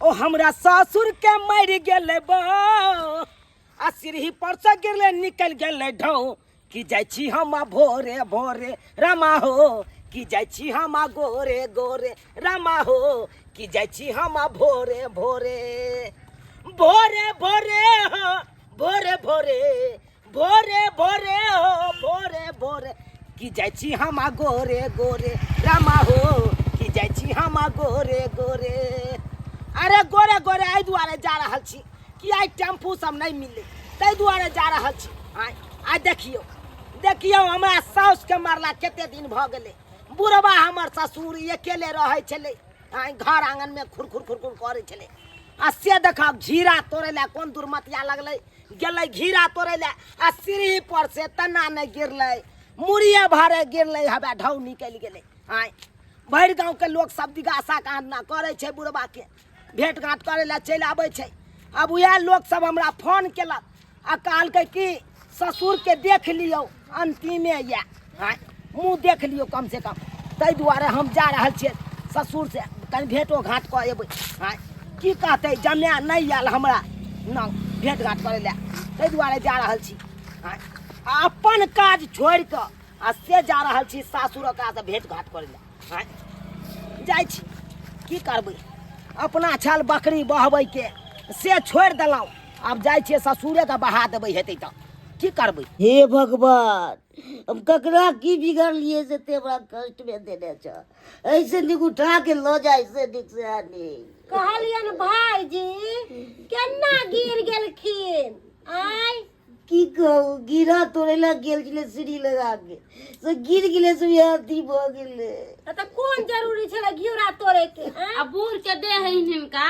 ओ हमरा ससुर के मरि गेलै बौ आ सीढ़ी पर से गिरले निकलि गेलै ढौ कि जाइ छी हम भोरे भोरे रामा हो कि जाइ छी हम गोरे गोरे रामा हो कि जाइ छी हम भोरे भोरे भोरे भोरे हो भोरे भोरे भोरे भोरे हो भोरे भोरे कि जाइ छी हम गोरे गोरे रामा हो कि जाइ छी हम गोरे गोरे। अरे गोरे गोरे एहि दुआरे जा रहल छी कि आइ टेम्पू सब नहि मिललै ताहि दुआरे जा रहल छी। आइ आइ देखियौ देखियौ हमरा साउसके मरला कते दिन भऽ गेलै। बुढ़बा हमर ससुर अकेले रहै छलै, आइ घर आङनमे खुरखुर खुरखुर करै छलै। आ से देखब घीरा तोड़ै लए कोन दुर्मतिया लगलै, गेलै घीरा तोड़ै लए आ सीढ़ी पर से तना नहि गिरलै, मुड़िए भरे गिरलै, हवे ढौ निकलि गेलै। आइ भरि गाँवके लोक सब दिगासा कान्ना करै छै, बुढ़बाके भेँट घाँट करै लए चलि आबै छै। आब उएह लोक सब हमरा फोन केलक आ कहलकै कि ससुरके देख लियौ अन्तिमे यऽ, आँय मुँह देख लियौ कमसँ कम। ताहि दुआरे हम जा रहल छियै ससुरसँ कनि भेँटो घाँट कऽ अयबै। आँय की कहतै जमाए नहि आयल हमरा न भेँट घाँट करै लए, ताहि दुआरे जा रहल छी। आँय आ अपन काज छोड़ि कऽ आ से जा रहल छी सासुर ओकरासँ भेँट घाँट करै लए। आँय जाइ छी की करबै, अपना छल बकरी बहबैके से छोड़ि देलहुँ, आब जाइ छियै ससुरेके बहा देबै हेतै तऽ की करबै। हे भगवान, हम ककरा की बिगड़लिए से ते हमरा कष्ट में देने छ, ऐसे नीक उठा के ल जाय से नीक से नीक। कहलियन भाईजी केना गिर गेलखिन? आय की कहू, गिरा तोड़े ला गेल छलै सीढ़ी लगा के, से गिर गेलै, से वएह अथी भऽ गेलै। तऽ कोन जरूरी छलै घिउरा तोड़े के? आँय? आ बूढ़ के देह है हिनका,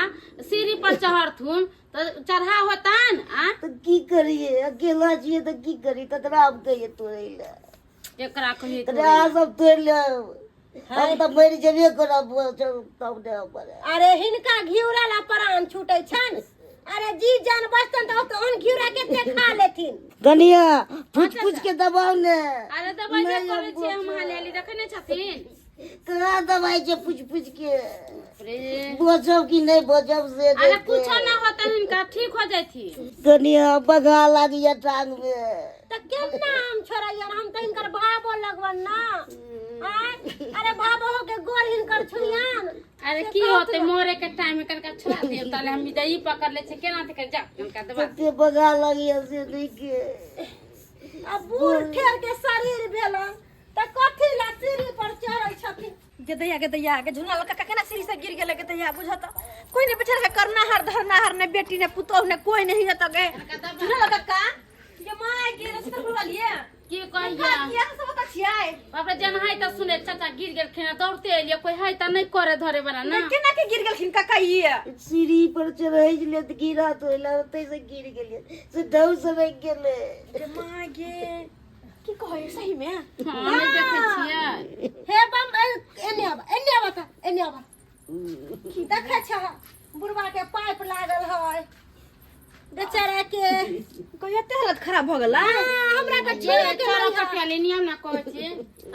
सीढ़ी पर चढ़थुन तऽ चढ़ा होतन। आ तऽ की करिए, अकेला छियै तऽ की करी, ककरा हम कहिए तोड़ै लए? केकरा कहिए? तोड़ै अहाँ सब तोड़ि लेब, हम तऽ मरि जेबे करब, तब नहि हम मरब। अरे हिनका घिउरा ला प्राण छूटे छनि। अरे जी जान बचतन तऽ ओहन घिउरा कते खा लेथिन। कनिया फुच फुच के दबाव ने। अरे दबाई जे करै छियै हम, हाली हाली देखै नहि छथिन कहाँ दबाई छै फुच फुच के? बचब कि नहि बचब से अरे देखते। कुछो ना होतन हिनका, ठीक हो जैथिन। कनिया बघा लागिया टांग में। तऽ केना हम छोड़ैयन, हम तऽ हिनकर भावो लगबन ना। आँय? अरे भावो के गोर हिनकर छुइयन। अरे की होते मरे के टाइम में कनका छोड़ा दियौ, ताले हम ई पकड़ ले छै केना ते जा कनका दबा। कते बघा लागिया से नहीं के। आ बूढ़ ठेर के शरीर भेलन तऽ कथी ला सीढ़ी पर चढ़ै छथिन? गे दैया, गे दैया, गे झुना काका केना सीढ़ी से गिर गेलै? गे दैया, बुझत कोई नहीं बेचारा के करनाहार धरनाहार ने बेटी ने पुतोह ने कोई नहीं है। तो गे झुना काका ये माय गे रस्ता लिए की कहिया किया सब बता छियै? बाप रे, जन है त सुने चाचा गिर गेलखिन, दौड़ते एलियै, कोई है त नहीं करे धरे वाला ना। केना के गिर गेलखिन काका ई? सीढ़ी पर चढ़ै छलै तऽ गिरा तोड़ि ओतै से गिर गेलियै, से ढौ सड़कि गेलै। गे माय गे, की कहै सही में? हां नहीं देखै छियै। हे बम एने आब, एने आब, त एने आब। देखै छ बुढ़वा के पाइप लागल है बेचारा के। कहियो एते हालत खराब भऽ गेलै? हाँ, हमरा के जे छोड़ के चोरो नहीं है। कटिया लेनियम ना कहै छी।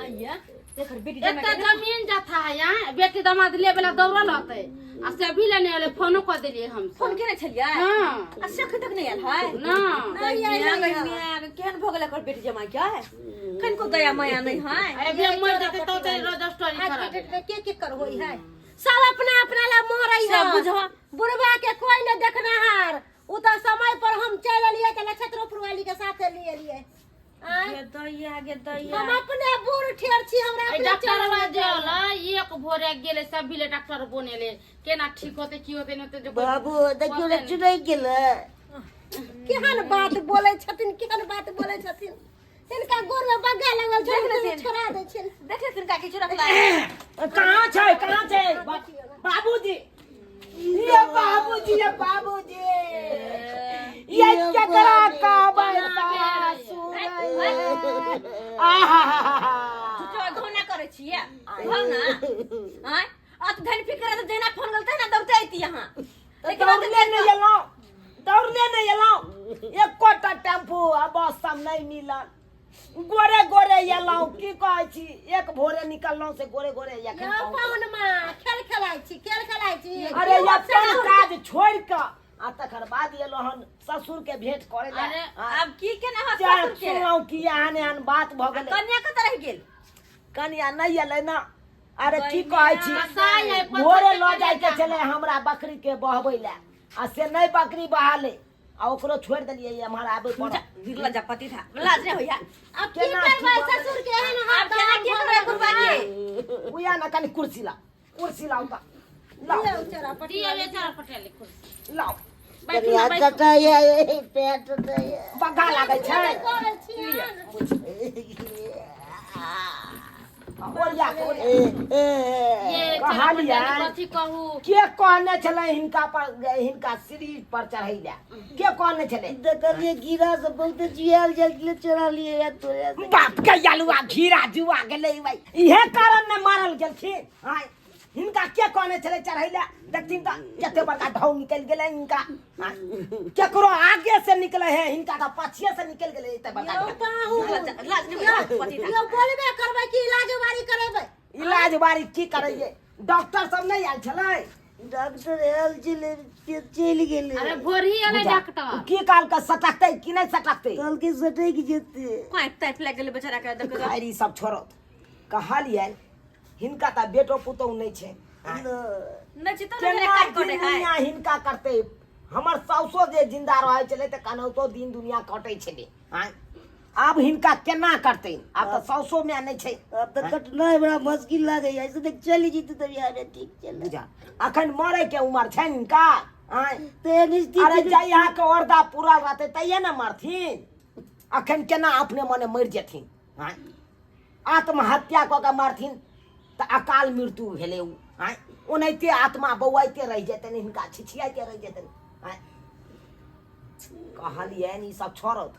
आइया देखर बेटी एते जमीन जथा है यहाँ, बेटी दमाद ले वाला दौड़ल होतै आ से भी लेने वाले फोनो कऽ देलियै हम। फोन केने छलियै? हाँ। आ से अखन तक नहि आयल है? ना नहीं आयल माय है। गै माय गै, केहन भऽ गेल एकर बेटी जमाई के? कनिको दया माया नहि है। अरे बे मर जेतै तो ते रजिस्ट्री आज करा के डेट में के के कर होई है? सब अपना अपना ला मरै है। सब बुझह। बुढ़वा के कोई न देखनाहार। उ तऽ समय पर हम चलि एलियै तऽ नक्षत्रोपुर वाली के साथे लिए एलियै। आँय? गे दैया, गे दैया। हम अपने बूढ़ ठेर छी, हमरा ए अपने डॉक्टर चलि जे होलै एक भोरे गेलै सब भी डॉक्टर बनेले, केना ठीक होतै की होतै नहि होतै जे कोई बाबू देखियौ ने चुनैक गेलै। केहन बात बोलै छथिन, केहन बात बोलै छथिन। हिनका गोर में बग्गा लगल देख छै, लेथिन। छोड़ा दै छियनि। देख लेथिन काकी चोरकला। कहाँ छै, कहाँ छै बाबूजी? ये बाबूजी, ये बाबूजी, ये केकरा कहबै सासुर? आहा झूठो घौना करै छियै घौना? आँय अत धन फिकर तऽ जहिना फोन गेल तहिना दौड़ते अइती अहाँ। लेकिन दौड़ले नहि एलहुँ, दौड़ले नहि एलहुँ, एकोटा टेम्पू आ बस सब नहि मिलल। गोरे गोरे एलहुँ की कहै छी एक भोरे निकललहुँ से गोरे गोरे एखन यौ पहुँचलहुँ। पाहुन माँ खेल खेलाइ छी खेल खेलाइ छी अरे अपन काज छोड़ि कऽ आ तकर बाद एलहुँ हन ससुर के भेंट करे लए अरे, आ, आब की केना होत जा ससुर के सुनलहुँ कि एहन एहन बात भऽ गेलै कन्या कतऽ रहि गेल कनिया नहि एलै ने अरे की कहै छी कसाई है, पत्थर भोरे के लऽ जाइके कनिया। छलै हमरा बकरी के बहबै लए आ से नहि बकरी बहालै आ ओकरो छोड़ि देलियै एम्हर आबै पड़ल गिरला जा पति था लाज नहीं होया अब की केना करबै की ससुर के एहन हाथ आब केना की करबै बुढ़बा के उया ना कनि कुर्सी लाओ कुर्सी लाओ तऽ लाओ लिअ चोरा पटी दिया बेचारा पटेल कुर्सी लाओ बैठू ना, कनिया बैठू। कटैया पेट टटैया बग्घा लागै छै करै छी ओरिया के ओरिया। ए ए ये चोरा कहलियै। पटेल कथी कहू के कहने छलै हिनका पर हिनका सीढ़ी पर चढ़ै लए के कहने छलै देखलिए गिरा से बहुते जुआल जाइ छलै चोरा लिए या तोरे से। बाप के यलुआ घीरा जुआ गेलै भाई इहे कारण ने मारल गेलखिन आँय हिनका के कहने छलै चढ़ै लए देखथिन तऽ कते बड़का ढौ निकलि गेलै हिनका आँय, केकरो आगे से निकले है हिनका तऽ पाछिए से निकलि गेलै एते बड़का यौ ढौ। पाहुन लाज नहीं होया पति था यौ बोलबे करबै कि इलाज बारी करेबै इलाज बारी की करैये डॉक्टर सब नहि आयल छलै डॉक्टर आयल छलै से चलि गेलै अरे भोर ही एलै डॉक्टर की काल के सटकतै कि नहि सटकतै कहलकै सटकि जेतै कांप ताइप लागि गेलै बेचारा के देखो खैर ई सब छोड़त कहलियनि हिनका तऽ बेटो पुतोहु नहि छै नहि छै तऽ केना काज दिन करे है दुनिया हिनका करतै हमर साउसो जे जिंदा रहै छलै तऽ केनाहितो दिन दुनिया कटै छलै आँय आब हिनका केना करतै आब तऽ साउसो माय नहि छै आब तऽ कटनाइ बड़ा मुश्किल लागैया ऐसे तऽ चलि जेतै तऽ बिहारे ठीक चल बुझा अखन मरै के उमर छनि हिनका आँय तऽ एहन अरे स्थिति जहिया के औरदा पूरा रहतै तहिये ने मरथिन अखन केना अपने मने मरि जेथिन आँय आत्महत्या कऽ के मरथिन तऽ अकाल मृत्यु भेलै ओ आँय ओनाहिते आत्मा बौआइते रहि जेतनि हिनका छिछियाइते रहि जेतनि आँय कहलियनि ई सब छोड़त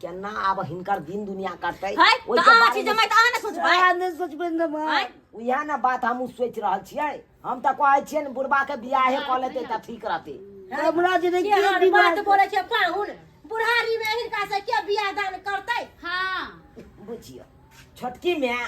केना आब हिनकर दिन दुनिया कटतै है ओहिके तऽ अहाँ बारेमे छी जमाइ तऽ अहाँ ने सोचबै अहाँ नहि सोचबै ने माँ आँय? उएह ने बात हमहूँ सोचि रहल छियै हम तऽ कहै छियै ने बुढ़बा के बियाहे कऽ लेतै तऽ ठीक रहतै हमरा जे के केहन विवाह बात बोलै छै पाहुन बुढ़ारी में हिनका से के बियाह दान करतै हाँ बुझियौ छोटकी माय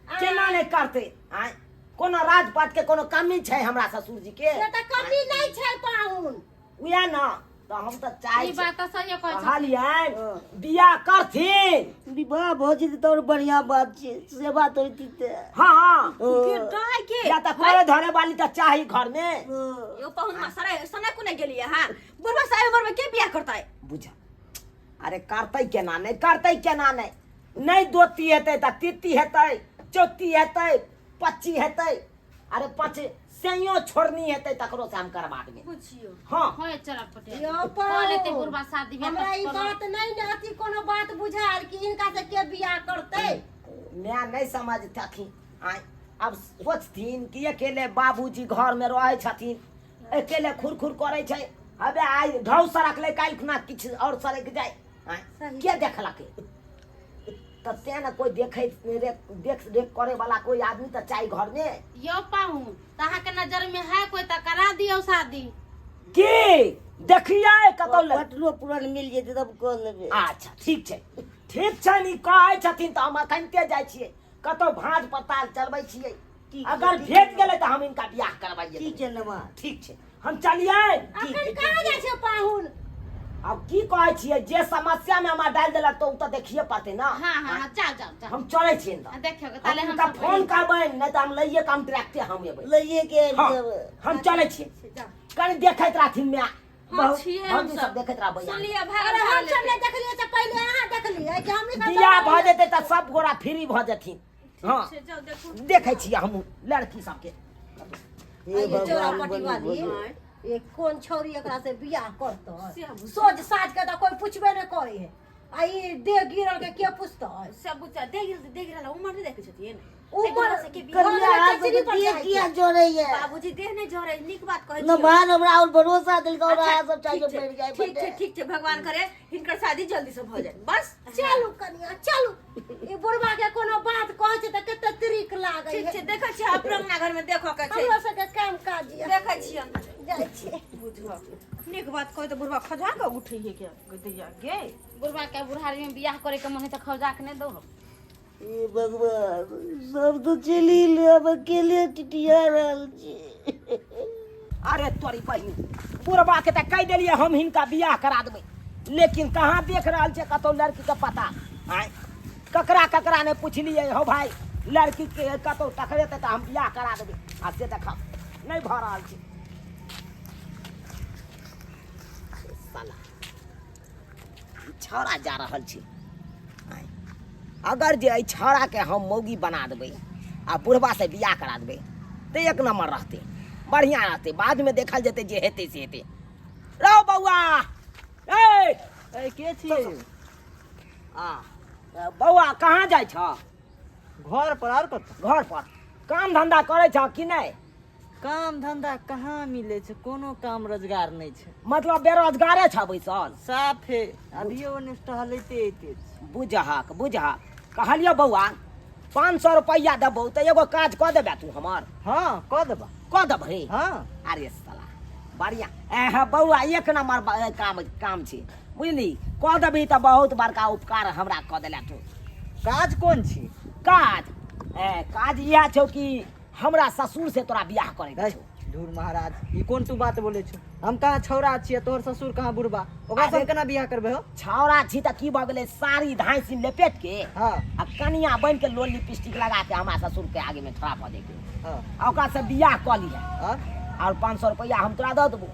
केना नहि करतै आँय कोनो राजपाट के कोनो कमी छै हमरा ससुर जी के से तऽ कमी नहि छै पाहुन उएह ने तऽ हम तऽ चाहै ई छी बात तऽ सही कहै छै कहलियनि बियाह करथिन विवाह भऽ जेतै तऽ आओर बढ़िआँ बात छै सेवा तऽ होइती तऽ हँ के डाय के या तऽ करे धरे वाली तऽ चाही घर में हँ। यो पाहुन मा सराय सना कोने गेलियै हां बुढ़वा साहेब उम्र में के बियाह करतै बुझ अरे करतै केना नहि करतै केना नहि नहि दोती हेतै तऽ तीती हेतै चौथी हेतै पच्ची हेतै अरे पच सैयो छोड़नी हेतै तकरो से हम करबा देबै बुझियो हाँ होय चला पटेल यौ कऽ लेतै पाहुन बुढ़बा शादी बियाह हमरा ई तऽ बात नहि ने अथी कोनो बात बुझायल कि हिनका से के बियाह करतै माय नहि समझतथिन आँय आब सोचथिन कि अकेले बाबूजी घरमे रहै छथिन अकेले खुर खुर करै छै हबे आइ ढौ सरकलै काल्हि खुना किछु आओर सरकि जाय आँय के देखलकै तऽ तेँ ने कोइ देखै देख रेख करे वाला कोइ आदमी तऽ चाही घरमे यौ पाहुन तऽ अहाँके नजर में है कोई तऽ करा दियौ शादी की देखियै कतौ ले पटनो पुरान मिल जेतै तब कऽ लेबै अच्छा ठीक छै ठीक छै नी कहै छथिन तऽ हम अखनते जाइ छियै कतौ भाँज पताल चलबै छियै ठीक छै, अगर ठीक भेट छै। गेलै तऽ हम हिनका बियाह करबाइए ठीक छै नमा ठीक छै हम चलियै अखन कहाँ जाइ छै पाहुन आब की कहै छियै जे समस्या में हमरा डालि देलक तऽ ओ तऽ देखिए पड़तै ने हाँ हाँ हाँ जाओ जाओ जाओ हम चलै छियै तऽ आ देखियौ ताले हम हम हुनका सब फोन करबनि नहि तऽ हम लैए के हम डायरेक्टे हम एबै लैए के आबि हाँ जेबै हम चलै छियै कनि देखैत रहथिन माय हाँ, छियै हम भौजी सब सब। देखैत रहबै सुनलियै भाय अरे हम सब नहि देखलियै तऽ पहिले अहाँ देखलियै कि हमही सब बियाह भऽ जेतै तऽ सब गोरा फ्री भऽ जेथिन हँ जाओ देखू देखै छियै हमहूँ लड़की सबके हे ये चोरा भगवान पटी बनी वाली बोलो। ये कोन छौरी एकरा से बियाह करतै से हम सोझ साझ के तऽ कोई पुछबे नहि करे है आ ई देह गिरल के के पुछतै सब बुच्चा देख देख रहल उमर नहि देखै छथिन उमर से के बियाह कनिया अहाँ चचरी सबके पर देह जाइ किया छै। जोड़ैया बाबूजी देह नहि झड़ै नीक बात कहै न छियौ। मान हमरा और भरोसा देलकै और अच्छा, अहाँ सब चाहे ठीक छै, मरि जाय ठीक छै ठीक छै भगवान करे हिनकर शादी जल्दी से भऽ जाए बस चलू कनिया चलू ई बुढ़वा के कोनो बात कहै छै तऽ कते त्रिक लागै ठीक है छै देखै छियै अपनो अंगना घर में देखऽ के छै हमरो सबके काम काज यऽ देखै छियै जाइ छियै बुझ नीक बात कहै तऽ बुढ़वा खजा कऽ उठै है के दैया गे। बुढ़वा के बुढ़ारी में बियाह करे के मन है त खौजा के नहीं दौड़ो। हे भगवान, सब तऽ चलि गेलै, आब अकेले टिटिया रहल छी। अरे तोरी बहिन, बुढ़बा के तऽ कहि देलियै हम हिनका बियाह करा देबै, लेकिन कहाँ देख रहल छै कतौ लड़की के पता। आँय, ककरा ककरा नहि पुछलियै हौ भाई, लड़की के कतौ टकरेतै तऽ हम बियाह करा देबै, आ से देखब नहि भऽ रहल छै। साला ई छौड़ा जा रहल छै। आँय, अगर जे एहि छौड़ाके हम मौगी बना देबै आ बुढ़बासँ बियाह करा देबै तऽ एक नम्बर रहतै, बढ़िआँ रहतै। बादमे देखल जेतै, जे हेतै से हेतै। रौ बौआ, ए ए के छियै? आ बौआ, कहाँ जाइ छह? घर पर। आर कतऽ? घर पर। काम धंधा करै छह कि नहि? काम धंधा कहाँ मिलै छै, कोनो काम रोजगार नहि छै। मतलब बेरोजगारे छह बैसल? साफे। अभियो ओने से टहलैते अइते छी। बुझहक बुझहक, कहलियौ बौआ, 500 रुपैआ देबौ तऽ एगो काज कऽ देबे तू हमर? हँ, कऽ देबा। कऽ देबही? हँ। अरे साला बढ़िआँ। एह बौआ, एक नम्बर काम काम छै, बुझली? कऽ देबही तऽ बहुत बड़का उपकार हमरा कऽ देले तू। काज कोन छी? काज ए, काज इएह छौ कि हमरा ससुर से तोरा बियाह करे के छौ। धूर महाराज, ई कोन तू बात बोले छौ? हम कहाँ छौड़ा छियै, तोहर ससुर कहाँ बुढ़बा, ओकरा से हम केना बियाह करबै हो? छौड़ा छी तऽ की भऽ गेलै, साड़ी धाँसि लपेट के आ कनिया बनि के लोल लिपस्टिक लगा के हमरा ससुर के आगे में खड़ा भऽ जैतै आ ओकरा से बियाह कऽ लिहे और 500 रुपैआ हम तोरा दऽ देबो।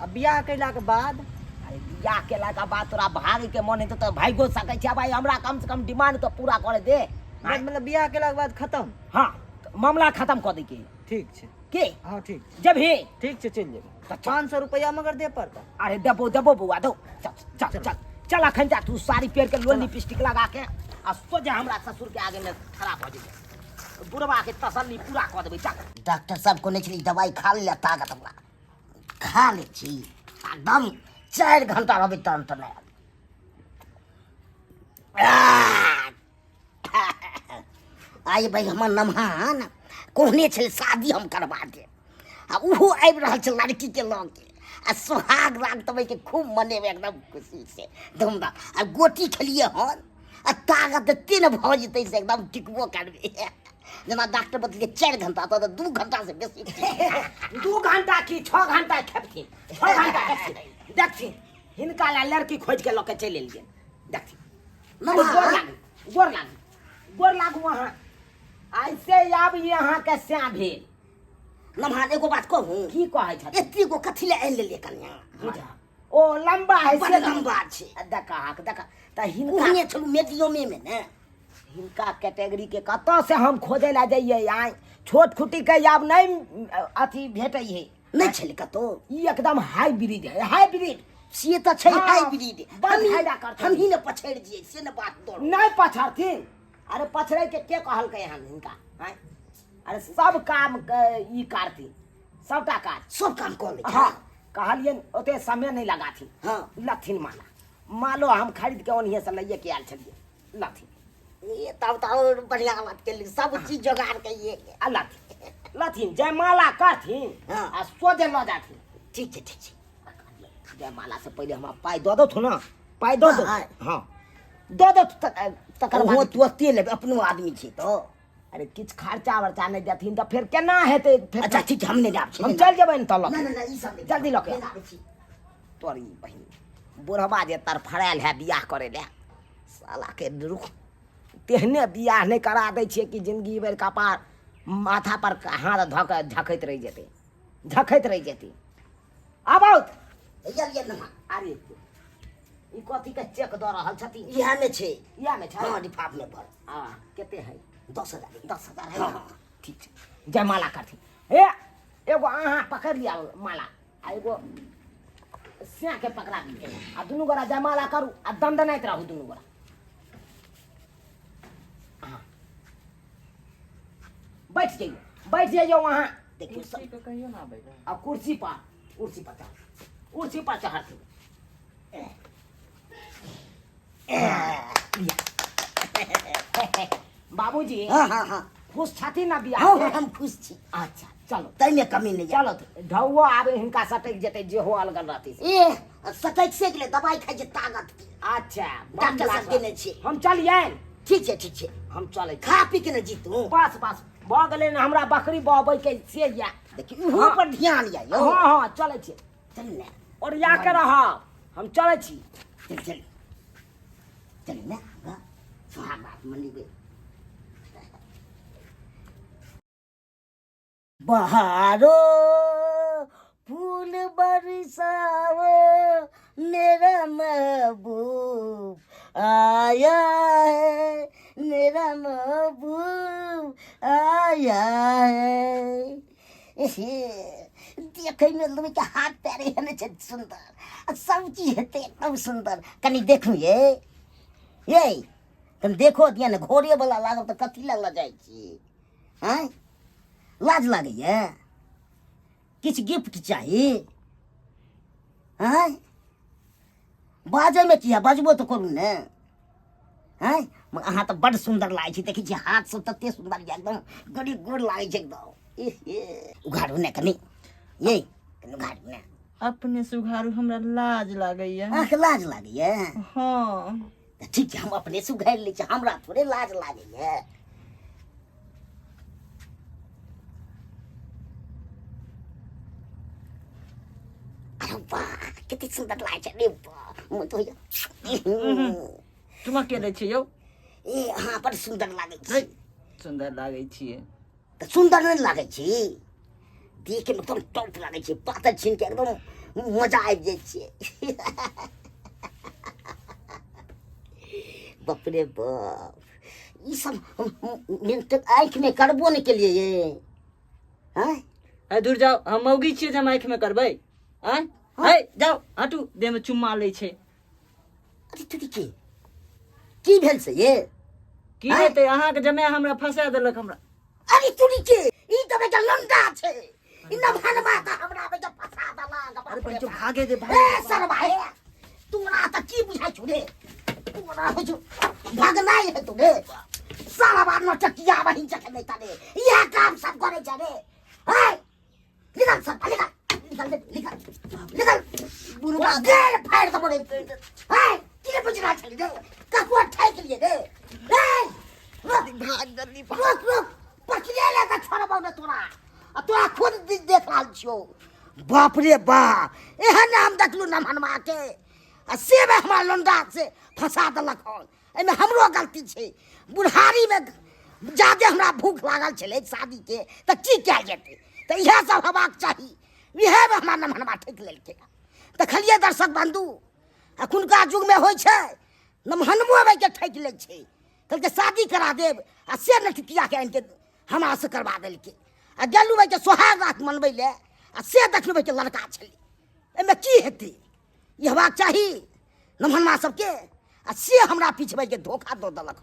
आ बियाह केला के बाद? अरे बियाह केला के बाद तोरा भागे के मन हेतौ तऽ भागियो सकै छै। भाई, हमरा कम से कम डिमांड तऽ पूरा करे दे। मतलब बियाह केला के बाद खत्म? हाँ, मामला खत्म कऽ दै के। ठीक छै। के? हाँ, ठीक छै। जबही? ठीक छै, चलि जेबै। तऽ चल। 500 रुपैआ मगर दे पड़ता। अरे देबो देबो बौआ, दो। चल चल चल चल, अखन जा तू साड़ी पहिर के लोल लिपस्टिक लगा के आ सोझे हमरा ससुर के आगे में खड़ा भऽ जेबै, बुढ़वा के तसल्ली पूरा कऽ देबै। चल। डॉक्टर साहब कहने छलै दवाइ खा ले, ताकत हमरा। खा लै छी, एकदम 4 घंटा रहबै तहन तऽ नहि। आइ भाइ हमर नमहान कहने छलै शादी हम करबा देब, आ ओहो आबि रहल छै लड़कीके लऽ के, आ सोहाग राग तबैके खूब मनेबै एकदम खुशी से धूमधाम। आ गोटी खेलियै हन आ ताकत एते ने भऽ जेतै से एकदम टिकबो करबै। जेना डॉक्टर बतेलियै 4 घंटा, तऽ 2 घंटा से बेसी। 2 घंटा की, 6 घंटा खेपथिन, 6 घंटा खेपथिन। देखथिन, हिनका ला लड़की खोजि के लऽ के चलि एलियै। देखथिन। नमहा। गोर लागू, गोर लागू, गोर लागू अहाँ। ऐसे आब ई अहाँके स्या भेल। नमहा, एगो बात कहू? की कहै छथिन? एते गो कथी लए आनि लेलियै कनिया? बुझा ओ लम्बा है बड़ से लम्बा छै। आ देखा देखा तऽ हिनका कहने छलहुँ मीडियमे मे ने। हिनका कैटेगरी के कतऽ से हम खोजै लए जइयै? आइ छोट खुटी के आब नहि अथी भेटै है। नहि छलै कतौ। ई एकदम हाइब्रिड है, हाइब्रिड। से तऽ छै। हाँ, हाइब्रिड। बड़ हमही फायदा करतै। हमही ने पछड़ि जियै से ने बात दौड़। नहि पछड़थिन। अरे पछड़ै के के कहलकै हन हिनका? आँय, अरे सब काम के ई करथिन, सबटा काज। सब काम कऽ लै छै। हाँ, कहलियनि ओते समय नहि लगाथिन। लथिन माला, मालो हम खरीद के ओनहिए से लैए के आयल छलियै। लथिन। ई तब तऽ आओर बढ़िआँ बात केली, सब चीज जोगाड़ कइए के। आ लथिन, लथिन, जयमाला करथिन आ सोझे लऽ जाथिन। ठीक छै, ठीक छै। जयमाला से पहिले हमरा पाइ दऽ दथु ने, पाइ दऽ दो। हाँ। हाँ, दऽ दथु तकर ओहो बाद। तुरते लेबै, अपनो आदमी छै तऽ। अरे किछु खर्चा वर्चा नहि देथिन तऽ फेर केना हेतै फेर? अच्छा ठीक छै, हम नहि आबै छी। हम चलि जेबै ने तऽ लऽ नहि के। नहि नहि, ई सब नहि। जल्दी लऽ के नहि आबै छी। तोरी बहिन, बुढ़बा जे तड़फड़ायल है बियाह करे लए, साला के रुख तेहने बियाह नहि करा दै छियै कि जिंदगी भरि कपार माथा पर हाथ धऽ कऽ झखैत रहि जेतै, झखैत रहि जेतै। आबौत। हैया लिअ नहा। अरे ई कथी के चेक दऽ रहल छथिन? इएह मे छै। इएह मे छै? हँ, लिफाफ मे भर। आ कते है? 10,000। 10,000 है? हाँ। ठीक छै, जयमाला करथिन। हे, एगो अहाँ पकड़ि लिअ माला आ एगो सियाके पकड़ा दियौ आ दुनू गोरा जयमाला करू आ दन्दनाइत रहू दुनू गोरा। अहाँ बैठ जइयौ, बैठ जइयौ अहाँ। देखियौ सब। कुर्सी के कहियो ना आबै आ कुर्सी पर, कुर्सी पर चढ़, कुर्सी पर चढ़थिन। बाबूजी। हँ हँ हँ। खुश छथिन ना बियाह हँ से? हँ, हम खुश छी। अच्छा। चलो ताहिमे कमी नहि चलो ढौओ आबे हिनका सटकि जेतै जे हो अलगल रहतै से। ए सटकि से गेलै दवाइ खाइ छै ताकत के अच्छा डॉक्टर साहब देने छियै। हम चलियनि ठीक छै ठीक छै हम चलै छी। खा पी के ने जीतू बस बस भऽ गेलै ने हमरा बकरी बहबै के से या देखियौ इहो पर ध्यान यऽ यौ हँ हँ चलै छी चल ने ओरिया के रहब हम चलै छी चल चल चल ने हाँ, सुहाग बात मनेबै बहारो फूल बरसाओ मेरा महबूब आया है मेरा महबूब आया है देखैमे लोकके हाथ पैर एहन छै सुन्दर आ सब चीज हेतै एकदम सुन्दर कनि देखू ये ये कनि देखो दिअ ने घोड़ेवला लागल तऽ कथी लए लऽ जाइ छी आँय लाज लागैए किछु गिफ्ट चाही आँय बाजैमे किया बजबो तऽ करू ने आँय मगर अहाँ तऽ बड्ड सुन्दर लागै छी देखै छी हाथ सब तते सुन्दर यऽ एकदम गोरी गोर लागै छै एकदम इह, इह। उघारू ने कनि ये कनि उघारू ने अपने से उघारू हमरा लाज लागैया अहाँके लाज लागैए हँ तऽ ठीक छै हम अपने से उघारि लै छी हमरा थोड़े लाज लागैए अरे वाह कते सुन्दर लागै छै अरे वाह मोन तऽ होइया चुमा के दै छियै यौ ए अहाँ बड़ सुन्दर लागै छी सुन्दर लागै छियै तऽ सुन्दर नहि लागै छी देखैमे एकदम टॉप लागै छै पातर छीनके एकदम मजा आबि जाइ छै बाप रे बाप ई सब हम तऽ आँखिमे करबो नहि केलियै ये आँय अरे दूर जाओ हम मौगी छियै जे हम आँखिमे करबै आँय है जाओ हटू देहमे चुम्मा लै छै अरे तू की की भेल से ये की हेतै अहाँके जमाय हमरा फंसा देलक हमरा अरे तू के ई तऽ बेटा लंडा छै ई नभनवा तऽ हमरा बेटा फंसा देलक अरे बच्चो भागे दे ए भागे सरवा हे तोरा तऽ की बुझाइ छौ रे तोरा होइ छौ भगनाइ हेतौ रे सारा बार नटकिया बहिन चखने तारे इएह काम सब करै छै रे है निकल सब निकल निकल दे निकल निकल बुढ़वा गेल फाड़ दबो रे है की बुझ रहल छली रे ककरो ठैक लिए रे रे रुक भाग जल्दी रुक रुक पकड़े ले के छोड़बौ ने तोरा आ तोरा खुद देख रहल छियौ बाप रे बाप एहन हम देखलू नमहनमा के आ से में हमरा लौंडा से फंसा देलक हन एहिमे हमरो गलती छै बुढ़ारीमे जादे हमरा भूख लागल छलै शादीके तऽ की कयल जेतै तऽ इएह सब हेबाक चाही इएहमे हमरा नमहनमा ठकि लेलकै देखलियै दर्शक बन्धु एखुनका युगमे होइ छै नमहनमो आबिके ठकि लै छै कहलकै शादी करा देब आ से नटकियाके आनिके हमरासँ करबा देलकै आ गेलहुँ भाइके सोहाग रात मनबै लए आ से देखलहुँ भाइके लड़का छलै एहिमे की हेतै ई हेबाक चाही नमहनमा सबके आ से हमरा पिछबैके धोखा दऽ देलक।